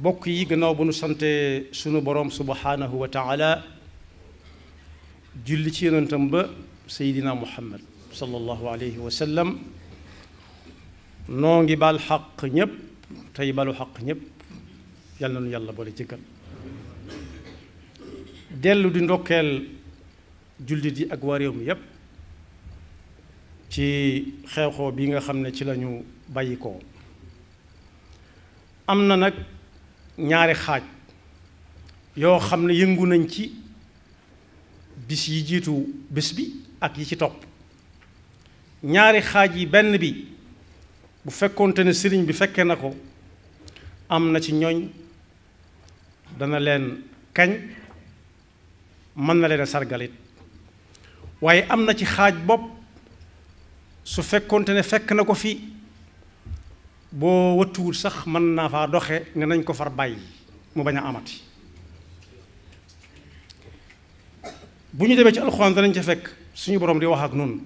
bokk yi gannaaw bu nu sante sunu boroom subhanahu wa taala julli ci yonentam ba seydina muhammad sallallahu alayhi wa sallam noo ngi baal xaq ñépp tey balu xaq ñépp yal na nu yàlla boole jëkkal dellu di ndokkeel jullit yi ak waa réew mi yépp ci xew-xew bi nga xam ne ci lañu bàyyi ko am na nag ñaari xaaj yoo xam ne yëngu nañ ci bis yi jiitu bés bi ak yi ci topp ñaari xaaj yi benn bi bu fekkoonte ne sëriñ bi fekke na ko am na ci ñooñ dana leen kañ mën na leen a sargalit waaye am na ci xaaj bopp su fekkoonte ne fekk na ko fi boo wëttuwul sax mën naa faa doxe ne nañ ko far bàyyi mu bañ a amati bu ñu demee ci alxuraan danañ ca fekk suñu borom di wax ak noonu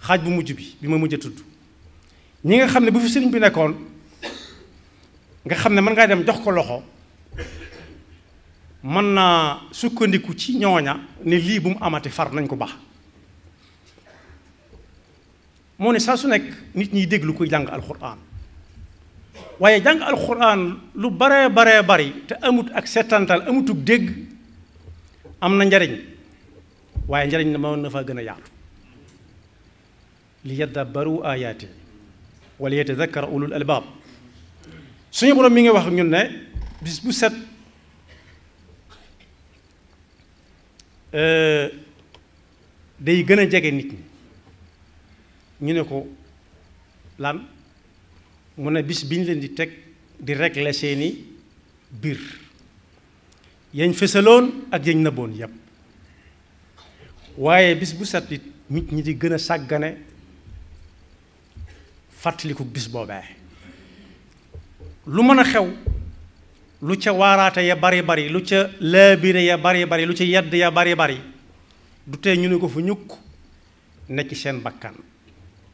xaaj bu mujj bi ma mujj a tudd ñi nga xam ne bu fi sëriñ bi nekkoon nga xam ne mën ngaa dem jox ko loxo mën naa sukkandiku ci ñooña ne lii bu mu amati far nañ ko baax moo ne saa su nekk nit ñiy déglu koy jàng alxuraan waaye jàng alxuraan lu baree bari te amut ak setantal amutug dégg am na njariñ waaye njariñ na mën na faa gën a yaatu li yadabbaru ayaati wala yatadakkara ulul albaab suñu borom mi ngi wax ñun ne bis bu set day gën a jege nit ñi ñu ne ko lan mu ne bis bi ñu leen di teg di régler seeni biir yañ fësaloon ak yañ nëbboon yépp waaye bis bu set it nit ñi di gën a sàggane fàttaliku bis boobee lu mën a xew lu ca waaraate ya bari lu ca laabire ya bari lu ca yedd ya bari du tee ñu ne ko fu ñukk nekk seen bakkan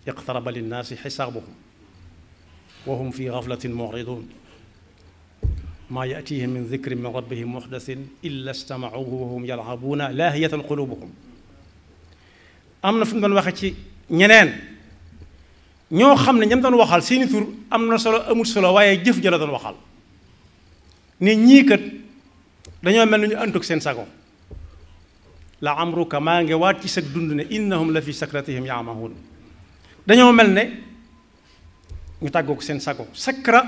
iqtaraba linnaasi xisaabuhum wa hum fi gaflatin muridun maa yatihim min dikrin min rabbihim muxdasin illa stamauhu wa hum yalcabuuna laahiyatan qulubuhum am na fu mu doon waxe ci ñeneen ñoo xam ne ñam doon waxal seeni tur am na solo amul solo waaye jëf ja la doon waxal ne ñii kat dañoo mel ni ñu àndug seen sago la amruka maa ngi waat ci sag dund ne innahum la fi sakratihim yaamahuun dañoo mel ne ñu tàggoog seen sago sakra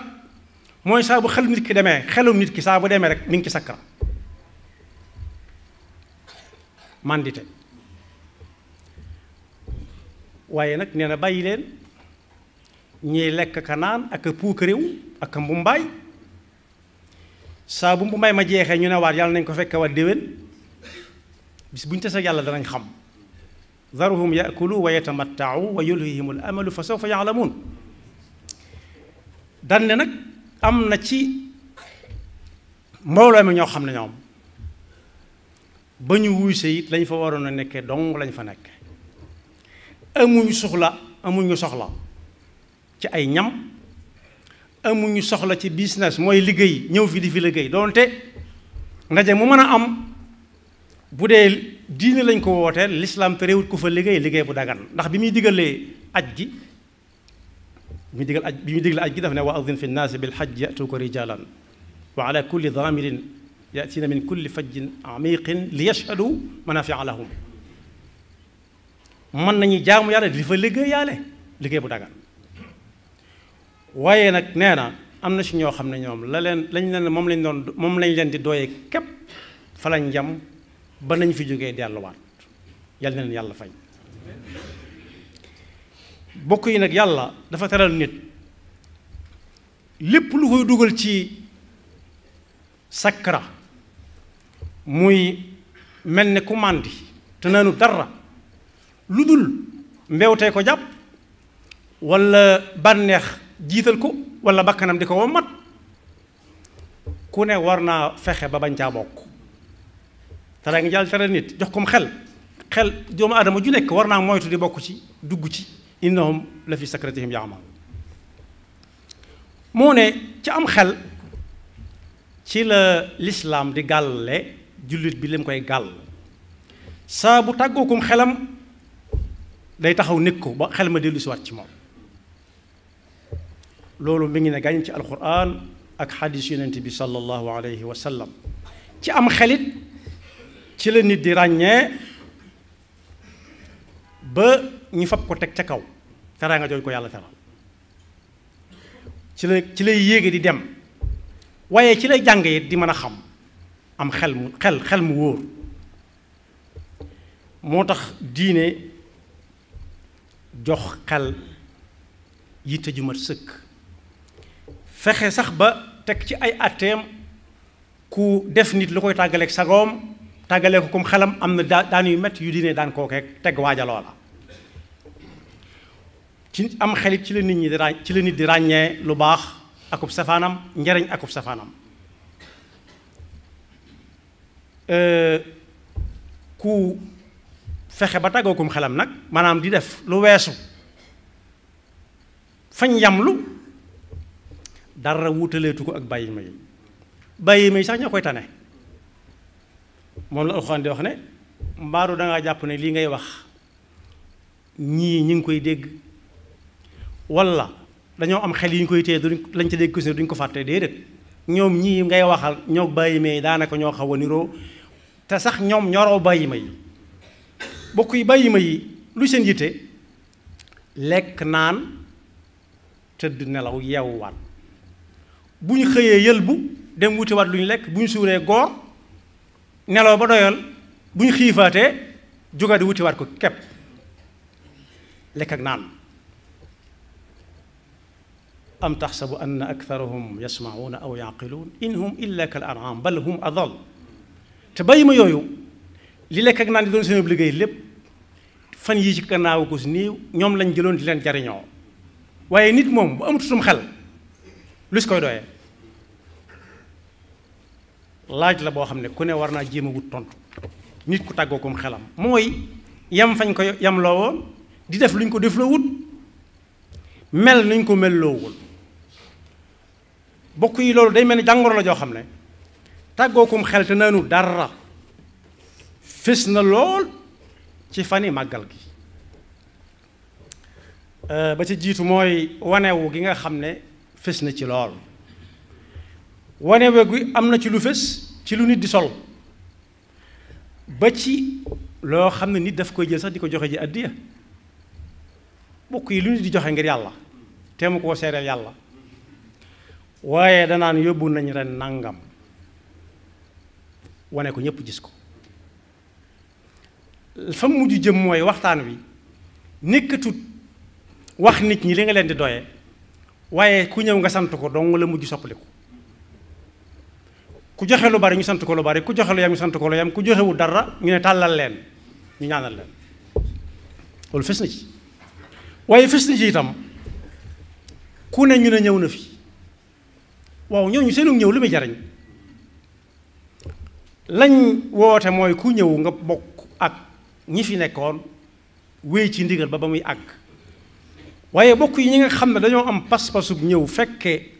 mooy saa bu xelum nit ki demee xelum nit ki saa bu demee rek mi ngi ci sakra mandite waaye nag nee na bàyyi leen ñiy lekk ka naan ak a puukaréew ak a mbumbaay saa bu mbumbaay ma jeexee ñu ne waat yàlla nañ ko fekke waat déwén bis bu ñu tase yàlla danañ xam daruhum yakulu wa yatamattau wa yulhihim al amalu fa sawfa yaalamuun dan ne nag am na ci mbooloo mi ñoo xam ne ñoom ba ñu wuuse it lañ fa waroon a nekkee dong lañ fa nekke amuñu soxla ci ay ñam amuñu soxla ci business mooy liggéey ñëw fi di fi liggéey doonte ndaje mu mën a am bu dee diine lañ ko wooteel lislaam te réewut ko fa liggéey bu dagan ndax bi muy digalee aj gi bi muy digal aj gi daf ne wa adin fi nnaasi bil hajji yatuuka rijalan wa ala kulli daamirin yatina min kulli fajjin amiqin li yashhadu manafia lahum mën nañu jaamu yàlla di fa liggéey bu dagan waaye nag nee na am na si ñoo xam ne ñoom lañ leen moom lañ leen di dooyee képp fa lañ jam ba nañ fi jógee delluwaat yàlla na leen yàlla fay bokk yi nag yàlla dafa teral nit lépp lu koy dugal ci sakra muy mel ne ku màndi te naanu dara lu dul mbewtee ko jàpp walla bànneex jiital ko walla bakkanam di ko wommat ku ne war naa fexe ba bañ caa bokk te daa ngi jàll tere nit jox kom xel doomu aadama ju nekk war naa moytu di bokk ci dugg ci innahum la fi sakratihim yaamahuun moo ne ci am xel ci la lislaam di gàlle jullit bi lim koy gàll saa bu tàggookum xelam day taxaw nekk ko ba xel ma dellu si waat ci moom loolu mi ngi ne gàñ ci alquran ak xadis yonent bi sallallahu alayhi wa sallam ci am xelit ci la nit di ràññee ba ñu fab ko teg ca kaw teraanga jooju ko yàlla teral ci lay yéege di dem waaye ci lay jàng it di mën a xam am xel mu wóor moo tax diine jox xel yitte ju mat sëkk fexe sax ba teg ci ay atteem ku def nit lu koy tàggaleeg sagoom tàggalee ko comme xelam am na daan yu metti yu diine daan kookeeg teg waaja loola ci am xelit ci la nit di ràññee lu baax akub safaanam njariñ akub safaanam ku fexe ba tàggookum xelam nag maanaam di def lu weesu fañ yamlu dara wutaleetu ko ak bàyyi ma yi sax ñoo koy tane moom la alxuraan di wax ne mbaaru dangaa jàpp ne lii ngay wax ñii ñi ngi koy dégg walla dañoo am xel yi ñu koy téye lañ ca dégg ko si duñ ko fàtte déedéet ñoom ñii ngay waxal ñoo bàyyi ma yi daanaka ñoo xaw a niroo te sax ñoom ñoroo bàyyi ma yi bokk yi bàyyi ma yi lu seen yitte lekk naan tëdd nelaw yeewuwaat bu ñu xëyee yëlbu dem wutiwaat lu ñu lekk bu ñu suuree goor nelaw ba doyal bu ñu xiifaatee jóga di wutiwaat ko kepp lekk ak naan am taxsabu anna aktharahum yasma'una aw yaqiluun in hum illa kal an'am bal hum adal te bàyyi ma yooyu li lekk ak naan di doon seen liggéey lépp fan yii ci gannaaw ko si néew ñoom lañ jëloon di leen jariñoo waaye nit moom bu amatutum xel lu si koy doyee laaj la boo xam ne ku ne war naa jéem a wut tontu nit ku tàggoo kom xelam mooy yam fañ ko yam loo woon di def luñ ko def loo wut mel nuñ ko mel loowul bokk yi loolu day mel ni jàngoro la joo xam ne tàggoo kom xel te naanu dara fés na lool ci fani màggal gi ba ci jiitu mooy wanewu gi nga xam ne fés na ci lool wanewu gi am na ci lu fés ci lu nit di sol ba ci loo xam ne nit daf koy jël sax di ko joxe ji addiya bokk yi lu nit di joxe ngir yàlla te mu koo seereel yàlla waaye danaan yóbbu nañ ren nangam wane ko ñépp gis ko fa mujj jëm mooy waxtaan wi nekkatut wax nit ñi li nga leen di doye waaye ku ñëw nga sant ko dong la mujj soppaliku ku joxe lu bari ñu sant ko lu bari ku joxe lu yam ñu sant ko lu yam ku joxewul dara ñu ne tàllal leen ñu ñaanal leen loolu fes na ci waaye fes na ci itam ku ne ñu ne ñëw na fi waaw ñooñu seenu ñëw lu muy jariñ lañ woote mooy ku ñëw nga bokk ak ñi fi nekkoon wéy ci ndigal ba muy àgg waaye bokk yi ñi nga xam ne dañoo am pas-pasub ñëw fekkee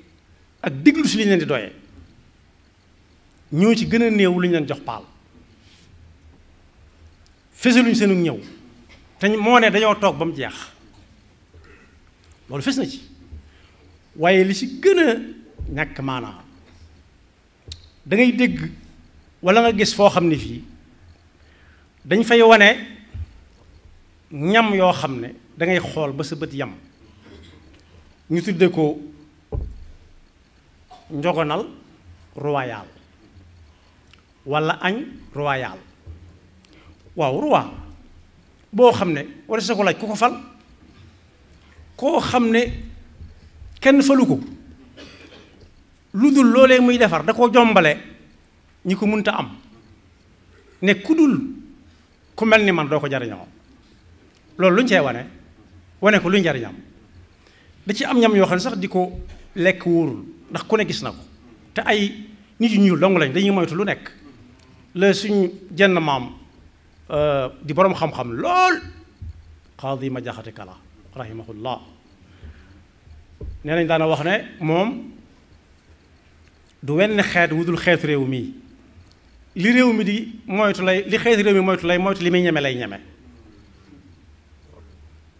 ak diglu si li ñu leen di doyee ñoo ci gën a néew lu ñu leen jox paal fesaluñ seenu ñëw te moo ne dañoo toog ba mu jeex loolu fes na ci waaye li ci gën a ñàkk maanaa da ngay dégg walla nga gis foo xam ne fii dañ fay wane ñam yoo xam ne dangay xool ba sa bët yam ñu tudde ko njogonal royal walla añ royal waaw roi boo xam ne walla sa ko laaj ku ko fal koo xam ne kenn falu ko lu dul loolee muy defar da ko jombale ñi ko munta am ne ku dul ku mel ni man doo ko jariñoo loolu lu ñu cee wane ko lu ñu jariñam da ci am ñam yoo xam ne sax di ko lekk wóorul ndax ku ne gis na ko te ay nit yu ñuul dong lañ dañuy moytu lu nekk la suñ jenn maam di boroom xam-xam lool Xaadi ma jaxate kala rahimahullah nee nañ daana wax ne moom du wenn xeet wudul xeetu réew mii li réew mi di moytu lay li xeetu réew mi moytu li muy ñeme lay ñeme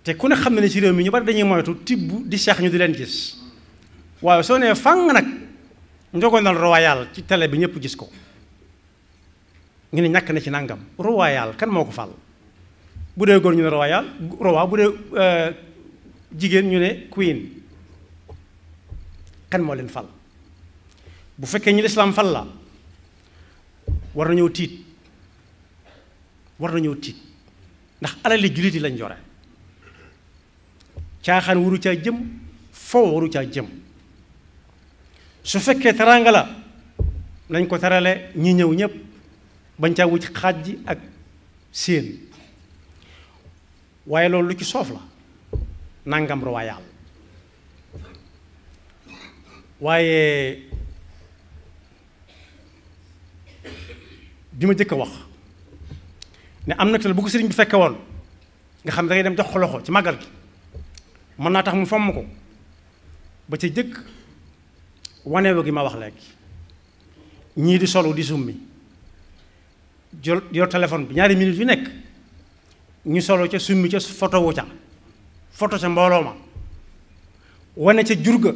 te ku ne xam ne ci réew mi ñu bari dañuy moytu tibb di seex ñu di leen gis waaye soo nee fang nag njogonal royal ci télé bi ñëpp gis ko ñu ne ñàkk na ci nangam royal kan moo ko fal bu dee góor ñu ne royal roi bu dee jigéen ñu ne queen kan moo leen fal bu fekkee ñu lislaam fal la war nañoo tiit ndax alali jullit yi lañ jore caaxaan waru caa jëm foo waru caa jëm su fekkee teraanga la nañ ko terale ñi ñëw ñëpp bañ caa wuc xaaj ji ak séen waaye loolu lu ci soof la nangam royal waaye bi ma jëkk a wax ne am na te bu ko sëriñ bi fekke woon nga xam da ngay dem jox ko loxo ci màggal gi mën naa tax mu fomm ko ba ca jëkk waneewu gi ma wax léegi ñii di solu di summi yor téléphone bi ñaari minutes yu nekk ñu solo ca summi ca photo wu ca photo ca mbooloo ma wane ca jurga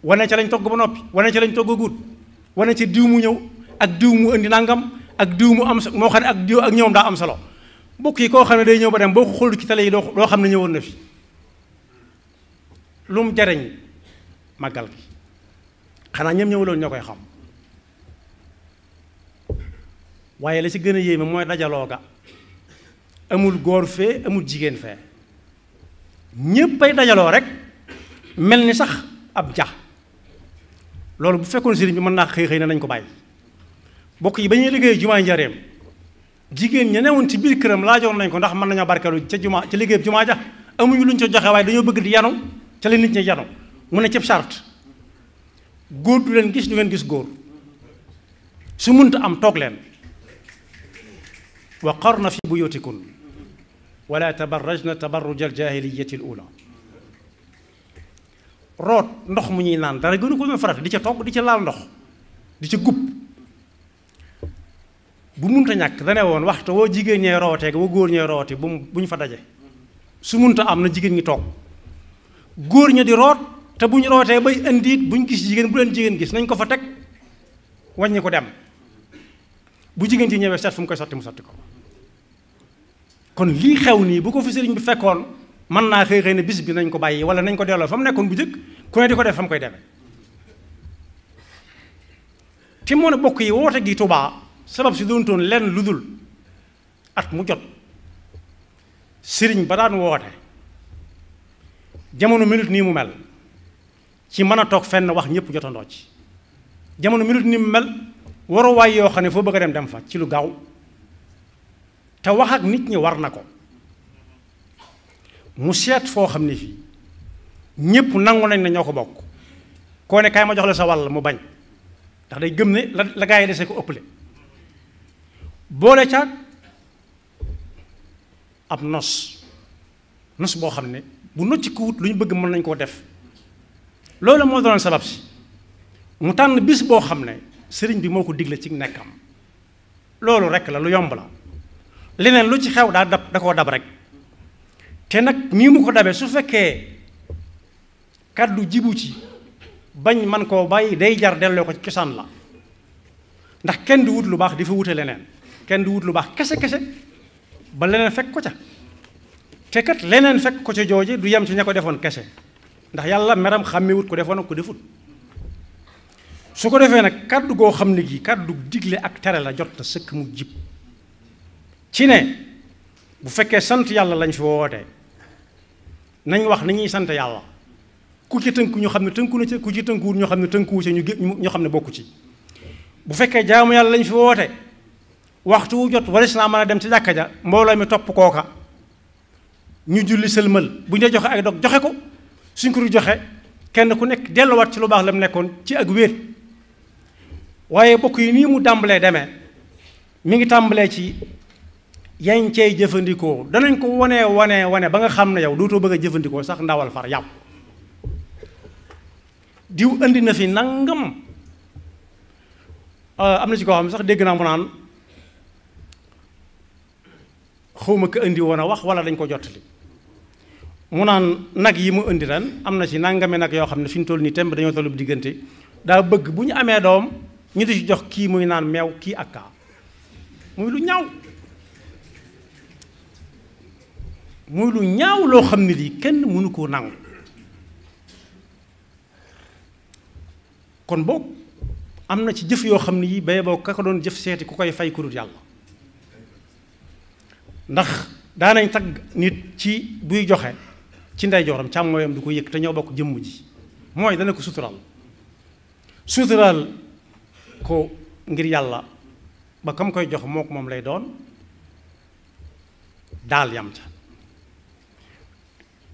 wane ca lañ togg ba noppi wane ca lañ togg guut wane ca diw mu ñëw ak diw mu indi nangam ak diw mu am moo xam ne ak diw ak ñëwam daa am solo mbokk yi koo xam ne day ñëw ba dem boo ko xool ci télé yi doo xam ne ñëwoon na fi lu mu jariñ màggal gi xanaa ñem ñëwuloon ñoo koy xam waaye la ci gën a yéeme mooy dajaloo ga amul góor fee amul jigéen fee ñépp ay dajaloo rek mel ni sax ab ja loolu bu fekkoon sëriñ bi mën naa xëy na nañ ko bàyyi bokk yi ba ñuy liggéey jumaa Njaaréem jigéen ña newoon ci biir këram laajoon nañ ko ndax mën nañoo barkeelu ca jumaa ca liggéey jumaa ja amuñu luñ ca joxe waaye dañoo bëgg di yanu ca la nit ñi yanu mu ne cëb charte góor du leen gis du ngeen gis góor su munta am toog leen wa qarna fi buyutikun wala tabarrajna tabarruj aljaahiliyati al ula root ndox mu ñuy naan dara gënu ko doon farata di ca togg di ca laal ndox di ca gub bu munta ñàkk dane woon waxtu woo jigéen ñee rootee woo góor ñee roote bu ñu fa daje su munta am na jigéen ñi toog góor ña di root te bu ñu rootee bay indiit bu ñu gis jigéen bu leen jigéen gis nañ ko fa teg wàññi ko dem bu jigéen ci ñëwee seet fu mu koy sotti mu sotti ko kon lii xew nii bu ko fi sëriñ bi fekkoon mën naa xëy ne bis bi nañ ko bàyyi wala nañ ko delloo fa mu nekkoon bu jëkk ku ne di ko def fa mu koy demee te moo ne bokk yi woote gi Tuubaa sabab si doon toon lenn lu dul at mu jot sëriñ ba daan woote jamono minute nii mu mel ci mën a toog fenn wax ñëpp jotandoo ci jamono minute nii mu mel waruwaay yoo xam ne foo bëgg a dem fa ci lu gaaw te wax ak nit ñi war na ko mu seet foo xam ne fii ñëpp nangu nañ ne ñoo ko bokk koo ne kaay ma jox la sa wàll mu bañ ndax day gëm ne la gaa yi desee ko ëpple boole caag ab nos boo xam ne bu nocci ko wut lu ñu bëgg mën nañ koo def loolu moo doon sabab si mu tànn bis boo xam ne sëriñ bi moo ko digle ci nekkam loolu rek la lu yomb la leneen lu ci xew daa koo dab rek te nag nii mu ko dabee su fekkee kàddu jibu ci bañ man koo bàyyi day jar delloo ko ci cosaan la ndax kenn du wut lu baax di fa wute leneen kenn du wut lu baax kese ba leneen fekk ko ca te kat leneen fekk ko ca jooje du yem ci ña ko defoon kese ndax yàlla meram xàmmewut ko defoon ak ko defut su ko defee nag kàddu goo xam ne gi kàddu digle ak tere la jot na sëkk mu jib ci ne bu fekkee sant yàlla lañ fi wootee nañ wax ni ñuy sant yàlla ku ci tënku ñu xam ne tënku na ca ku ci tënkuwul ñoo xam ne tënkuwu ca ñu xam ne bokku ci bu fekkee jaamu yàlla lañ fi woote waxtu wu jot waris naa mën a dem ci jàkka ja mbooloo mi topp kooka ñu julli sëlmal bu ñu dee joxe ay dog joxe ko suñ ko joxe kenn ku nekk delluwaat ci lu baax la mu nekkoon ci ak wéet waaye bokk yi nii mu tàmbalee demee mi ngi tàmbalee ci yañ cey jëfandikoo danañ ko wane ba nga xam ne yow dootoo bëgg a jëfandikoo sax ndawal far yàpp diw indi na fi nangam am na ci koo xam ne sax dégg naa mu naan xawma ko indi woon a wax wala dañ ko jottali mu naan nag yi mu indi ren am na ci nangame nag yoo xam ne fi ñu toll nii temb dañoo tollu diggante daa bëgg bu ñu amee doom ñu di ci jox kii muy naan meew kii ak kaa muy lu ñaaw muy lu ñaaw loo xam ne lii kenn mënu koo nangu kon boog am na ci jëf yoo xam ne yi bay boo ka ko doon jëf seeti ku koy fay ku dul yàlla ndax daanañ tagg nit ci buy joxe ci ndeyjooram càmmooyam du ko yëg te ñoo bokk jëmm ji mooy dana ko suturaal ko ngir yàlla ba kam koy jox moo ko moom lay doon daal yam ca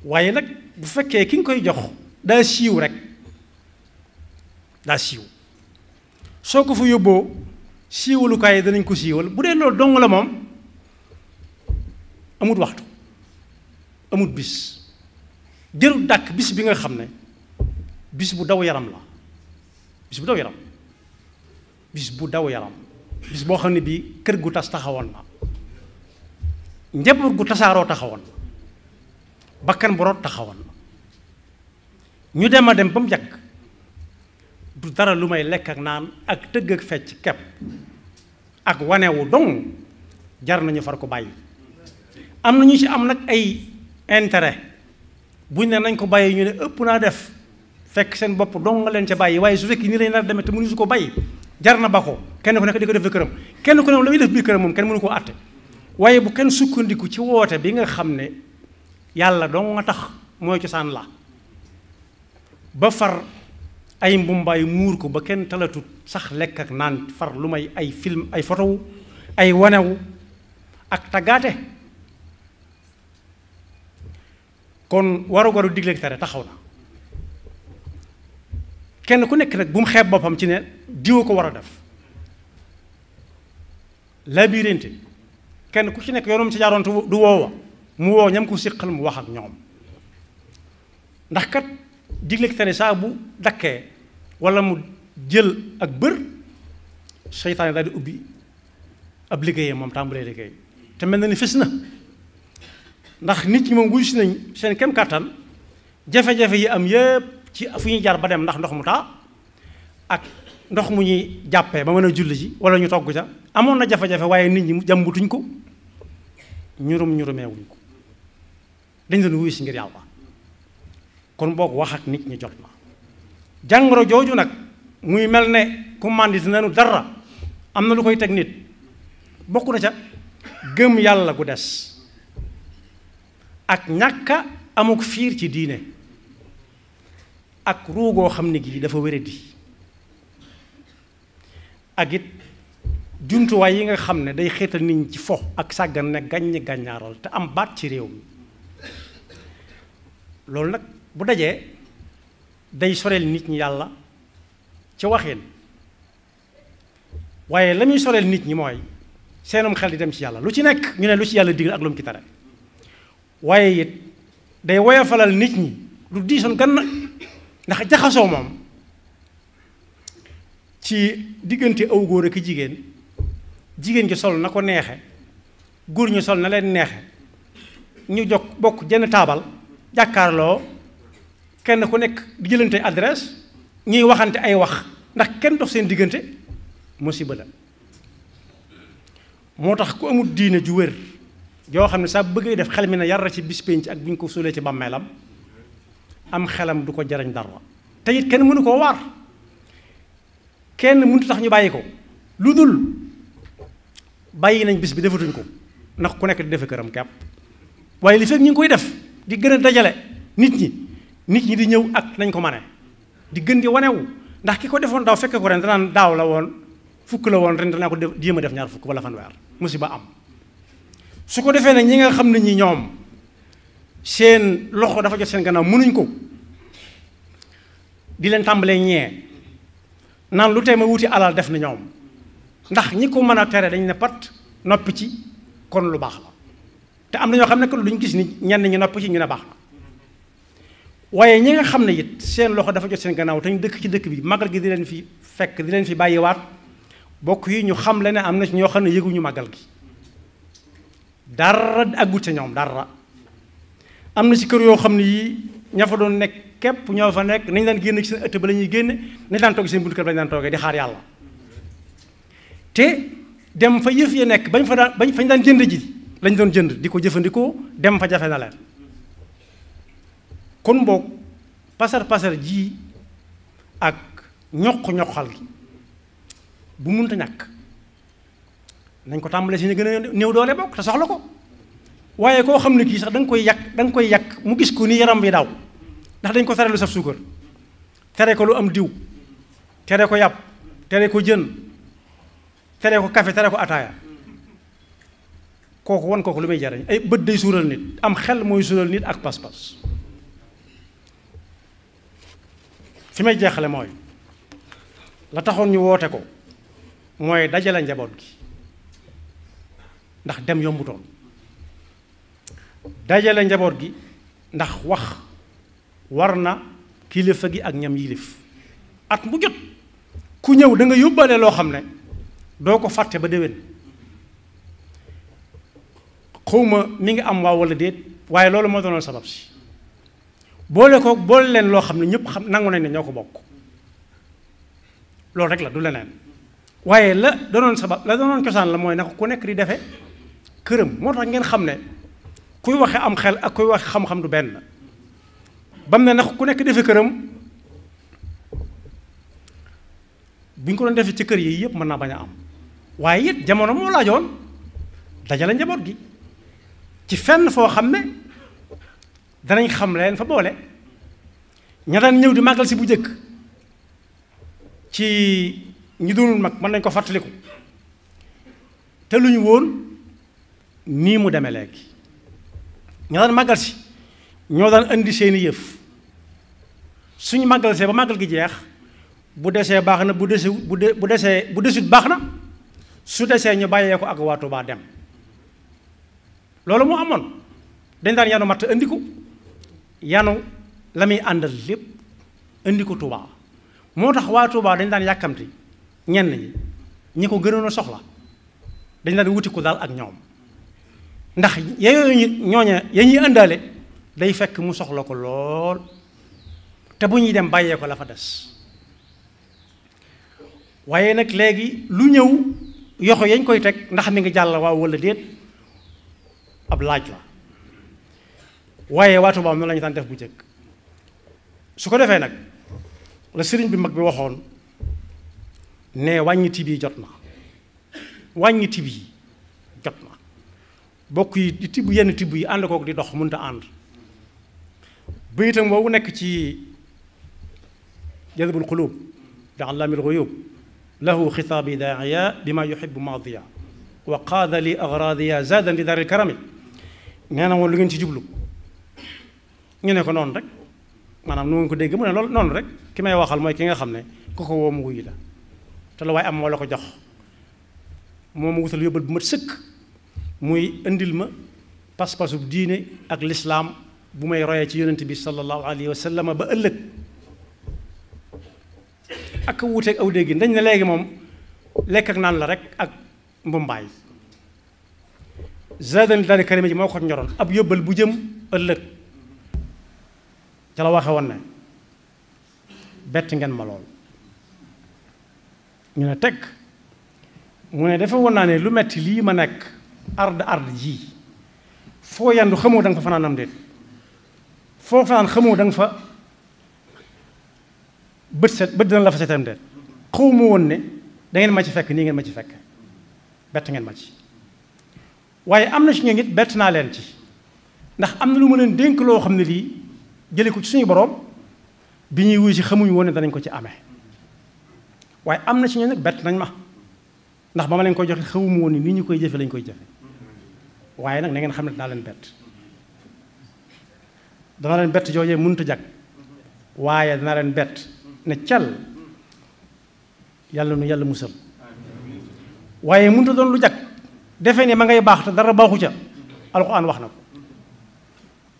waaye nag bu fekkee ki nga koy jox daa siiw rek daa siiw soo ko fa yóbboo siiwalukaay yi danañ ko siiwal bu dee loolu dong la moom amut waxtu amut bis jërul dàkk bis bi nga xam ne bis bu daw yaram la bis bu daw yaram bis bu daw yaram bis boo xam ne bii kër gu tas taxawoon na njaboot gu tasaaroo taxawoon na bakkan bu root taxawoon na ñu dem a dem ba mu yàgg du dara lu may lekk ak naan ak tëgg ak fecc kepp ak wanewu dong jar nañu far ko bàyyi am na ñu ci am nag ay intérêt buñ ne nañ ko bàyyi ñu ne ëpp naa def fekk seen bopp dong nga leen ca bàyyi waaye su fekkee nii lañ nar demee te mënuñu su ko bàyyi jar na ba ko kenn ku nekk di ko def këram kenn ku ne la muy def biir këram moom kenn mënu koo àtte waaye bu kenn sukkandiku ci woote bi nga xam ne yàlla dong nga tax mooy cosaan la ba far ay mbumbaay muur ko ba kenn talatut sax lekk ak naan far lu may ay film ay photo ay wanewu ak taggaate kon waru digleeg tere taxaw na kenn ku nekk nag bu mu xeeb boppam ci ne diwa ko war a def labirinte kenn ku ci nekk yoonum ci jaaroon du woowa mu woo ñam ko siqal mu wax ak ñoom ndax kat digleeg tere saa bu dakkee wala mu jël ak bër seytaane daal di ubbi ab liggéeyam moom tàmbalee liggéey te mel na ni fis na ndax nit ñi moom wuyu si nañ seen kem kàttan jafe-jafe yi am yépp ci fu ñuy jaar ba dem ndax ndox mu taa ak ndox mu ñuy jàppee ba mën a julli ji wala ñu togg ca amoon na jafe-jafe waaye nit ñi jàmbutuñ ko ñurumeewuñ ko dañ doon wuyu si ngir yàlla kon boog wax ak nit ñi jot na jàngoro jooju nag muy mel ne ku màndit nanu dara am na lu koy teg nit bokk na ca gëm yàlla gu des ak ñàkka amuk fiir ci diine ak ruugoo xam ne gi dafa wéradi ak it jumtuwaay yi nga xam ne day xeetal nit ñi ci fo ak sàggan ne gàññi gàññaaral te am baat ci réew mi loolu nag bu dajee day soreel nit ñi yàlla ci waxin waaye la muy soreel nit ñi mooy seenum xel di dem ci yàlla lu ci nekk ñu ne lu ci yàlla digal ak lu mu ci tere waaye it day woyofalal nit ñi lu diisoon gan na ndax jaxasoo moom ci diggante aw góor ak jigéen jigéen gi sol na ko neexe góor ñu sol na leen neexe ñu jog bokk jenn taabal jàkkaarloo kenn ku nekk di jëlante adresse ñuy waxante ay wax ndax kenn dox seen diggante musiba la moo tax ku amul diine ju wér yoo xam ne saa bëggee def xel mi ne yar ci bis penc ak bu ñu ko suulee ci bàmmeelam am xelam du ko jariñ dara te it kenn mënu koo waar kenn mënut tax ñu bàyyi ko lu dul bàyyi nañ bis bi defatuñ ko ndax ku nekk di defe këram kepp waaye li fekk ñu ngi koy def di gën a dajale nit ñi di ñëw ak nañ ko mane di gën di wanewu ndax ki ko defoon daaw fekke ko ren danaan daaw la woon fukk la woon ren danaa ko jéem a def ñaar fukk wala fanweer musiba am su ko defee nag ñi nga xam ne ñi ñoom seen loxo dafa jot seen gannaaw mënuñ ko di leen tàmbalee ñee naan lu tee ma wuti alal def na ñoom ndax ñi ko mën a tere dañ ne pat noppi ci kon lu baax la te am na ñoo xam ne que duñ gis ni ñenn ñi noppi ci ñu ne baax na waaye ñi nga xam ne it seen loxo dafa jot seen gannaaw te ñu dëkk ci dëkk bi magal gi di leen fi fekk di leen fi bàyyiwaat bokk yi ñu xam le ne am na ci ñoo xam ne yëguñu màggal gi dara aggut ca ñoom dara. am na ci kër yoo xam ne yii ña fa doon nekk képp ñoo fa nekk nañ daan génn ci seen ëtt ba la ñuy génne nañ daan toog seen buntu kër ba lañ daan toogee di xaar yàlla te dem fa yëf ya nekk fañ daan jënd ji lañ doon jënd di ko jëfandikoo dem fa jafe na leen kon boog pasar ji ak ñoq-ñoqal gi bu munta ñàkk nañ ko tàmbalee si ñu gën a néew doole bokk te soxla ko waaye koo xam ne kii sax da nga koy yàq mu gis ko ni yaram bi daw ndax dañ ko tere lu saf suukar tere ko lu am diw tere ko yàpp tere ko jën tere ko café tere ko ataaya kooku wan kooku lu muy jariñ ay bët day suural nit am xel mooy suural nit ak pas-pas fi may jeexale mooy la taxoon ñu woote ko mooy dajale njaboot gi ndax dem yombutoon dajale njaboot gi ndax wax war na kilifa gi ak ñam yilif at mu jot ku ñëw da nga yóbbaale loo xam ne doo ko fàtte ba déwén xawma mi ngi am waaw walla déet waaye loolu moo doonoon sabab si boole leen loo xam ne ñëpp xam nangu nañ ne ñoo ko bokk loolu rek la du leneen waaye la doonoon cosaan la mooy naka ku nekk di defe këram moo tax ngeen xam ne kuy waxe am xel ak kuy waxe xam-xam du benn bam ne nag ku nekk defe këram bu ñu ko doon defee ci kër yi yëpp mën naa bañ a am waaye it jamono moo laajoon dajale njaboot gi ci fenn foo xam ne danañ xam leen fa boole ña daan ñëw di màggal si bu njëkk ci ñi doonul mag mën nañ ko fàttaliku te lu ñu woon nii mu demee léegi ña daan màggal si ñoo daan indi seeni yëf suñu màggal see ba màggal gi jeex bu desee baax na bu desut baax na su desee ñu bàyyee ko ak waa Tuubaa dem loolu moo amoon dañ daan yanu matt indi ko yanu la muy àndal lépp indi ko Tuubaa moo tax waa Tuubaa dañ daan yàkkamti ñenn ñi ko gënoon a soxla dañ daan wuti ko daal ak ñoom ndax yooyu ñooña ya ñuy àndaale day fekk mu soxla ko lool te bu ñuy dem bàyyee ko la fa des waaye nag léegi lu ñëw yoxo yañ koy teg ndax mi ngi jàll waaw walla déet ab laaj la waaye waa Tuubaa noonu la ñu daan def bu njëkk su ko defee nag la sëriñ bi mag bi waxoon ne wàññi tib yi jot na wàññi tib yi jot na bokk yi di tibb yenn tibb yi ànd kook di dox mënta ànd bayitam boobu nekk ci jadbul qulub bi allaamil ghuyub lahu xitaabi daaiya bi ma yuhibbu maadiya wa qaada li agradiya zaadan li daaril karami nee na woon lu ngeen ci jublu ñu ne ko noonu rek maanaam nu ngeen ko dégg mu ne loolu noonu rek ki may waxal mooy ki nga xam ne ku ko woo mu wuyu la te la waaye am moo la ko jox moo ma wutal yóbbal bu mat sëkk muy indil ma pas-pasu diine ak lislaam bu may royee ci yonent bi sallallahu alayhi wa sallam ba ëllëg ak wuuteeg aw dégg dañ ne léegi moom lekk ak naan la rek ak mbumbaay zadan li daal karima ji moo ko ñoroon ab yóbbal bu jëm ëllëg ca la waxe woon ne bett ngeen ma lool ñu ne teg mu ne dafa woon naa ne lu metti lii ma nekk ard ji foo yandu xamoo da nga fa fanaan am déet foo fanaan xamoo da nga fa bët dina la fa seetam déet xaw ma woon ne da ngeen ma ci fekk nii ngeen ma ci fekk bett ngeen ma ci waaye am na ci ñoom it bett naa leen ci ndax am na lu ma leen dénk loo xam ne lii jële ko ci suñu borom bi ñuy wuy si xamuñu woon ne danañ ko ci amee waaye am na ci ñoom nag bett nañ ma ndax ba ma leen koy joxe xawuma woon ni nii ñu koy jëfe lañ koy jëfe waaye nag na ngeen xam ne daa leen bett dana leen bett joojee mënut a jag waaye dana leen bett ne cal yàlla nu yàlla musal waaye mënut a doon lu jag defe ne ma ngay baax te dara baaxu ca alxuraan wax na ko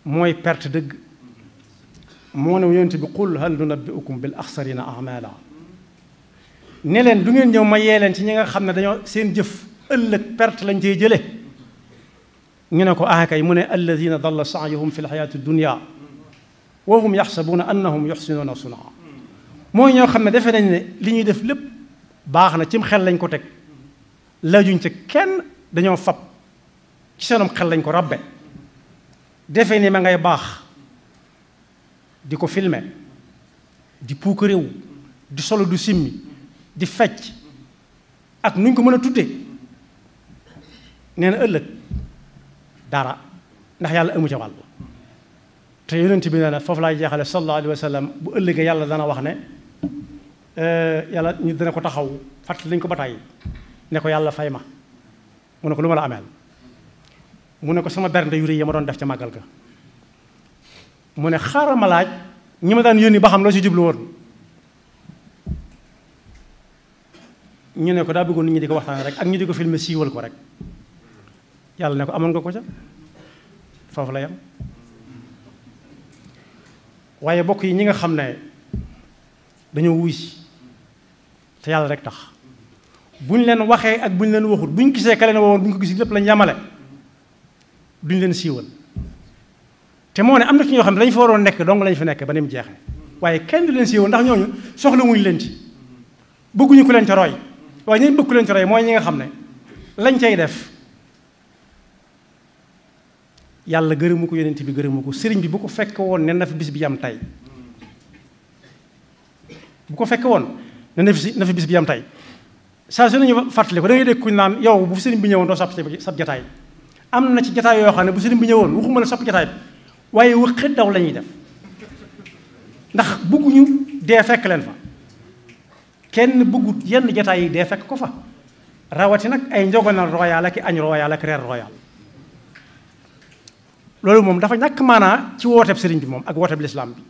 mooy perte dëgg moo ne yonent bi qul hal nunabbi'ukum bil axsarina a'maala ne leen du ngeen ñëw ma yee leen ci ñi nga xam ne dañoo seen jëf ëllëg perte lañ cey jële ñu ne ko kay mu ne alladina dalla saayuhum fi lxayaati dunia wa hum yaxsabuuna annahum yuxsinuuna sunaa mooy ñoo xam ne defe nañ ne li ñuy def lépp baax na cim xel lañ ko teg laajuñ ca kenn dañoo fab ci seenum xel lañ ko rabbe defe ni ma ngay baax di ko filmer di puukaréewu di solo du simmi di fecc ak nuñ ko mën a tudde nee na ëllëg dara ndax yàlla amu ca wàll te yonent bi nee na foofu laay jeexale sallallahu alayhi wa sallam bu ëllëgee yàlla dana wax ne yàlla ñu dana ko taxaw fàttali lañ ko ba tàyyi ne ko yàlla fay ma mu ne ko lu ma la ameel mu ne ko sama bernde yu rëy ya ma doon def ca màggal ga mu ne xaaral ma laaj ñi ma daan yónni ba xam loo ci jublu woon ñu ne ko daa bëggoon nit ñi di ko waxtaane rek ak ñu di ko filmer siiwal ko rek yàlla ne ko amoon nga ko ca foofu la yam waaye bokk yi ñi nga xam ne dañoo wuy si te yàlla rek tax bu ñu leen waxee ak bu ñu leen waxut bu ñu gisee ka leen woon bu ñu ko gis lépp lañ yamale duñ leen siiwal te moo ne am na ci ñoo xam ne dañu fa waroon nekk dong lañu fa nekk ba ni mu jeexee waaye kenn du leen siiwal ndax ñooñu soxla wuñu leen ci bëgguñu ku leen ca roy waaye ñooñu bëgg ku leen ca roy mooy ñi nga xam ne lañ cay def yàlla gërëmu ko yonent bi gërëmu ko sëriñ bi bu ko fekk woon ne na fi bis bi yam tey bu ko fekk woon ne na fi bis bi yam tey saa su nañu fàttali ko da ngay dégg kuñ naan yow bu sëriñ bi ñëwoon doo sab jataay am na ci jataay yoo xam ne bu sëriñ bi ñëwoon waxuma la sopp jataay bi waaye wëqit daw la ñuy def ndax bëgguñu dee fekk leen fa kenn bëggut yenn jataay yi dee fekk ko fa rawati nag ay njogonal royal ak añ royal ak reer royal loolu moom dafa ñàkk maanaa ci wooteeb sëriñ bi moom ak wooteeb lislaam bi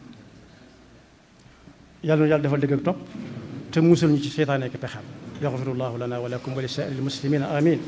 yàlla na yàlla defal dëgg ak topp te musul ñu ci seytaane ak pexeem yaxfirullahu lana wa lakum wa li saa'iril muslimina amin